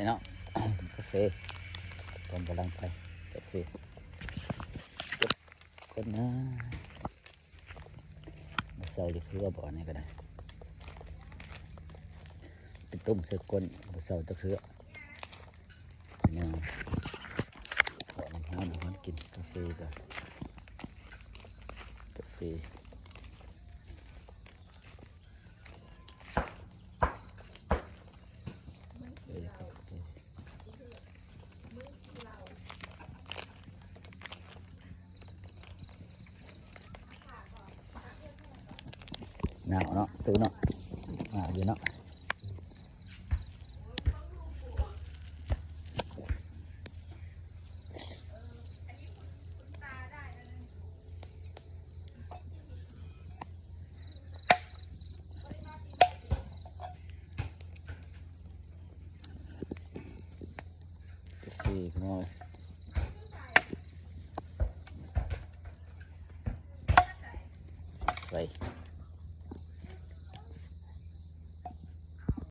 ເນາະ ກາເຟ ເພິ່ນກຳລັງໄປກາເຟ ເກັບກ່ອນນະ ບໍ່ເຊົາຈັກເທື່ອບໍ່ ອັນນີ້ກໍໄດ້ ໄປຕົ້ມໃສ່ກົ້ນ ບໍ່ເຊົາຈັກເທື່ອ ເນາະ ຂໍນ້ຳຮ້ອນ ນ້ຳຮ້ອນກິນກາເຟກ່ອນ ກາເຟ. ໜາວເນາະ ຕູ້ເນາະ ໜາວຢູ່ເນາະ. ກາເຟພີ່ນ້ອງເອີຍ ໄປ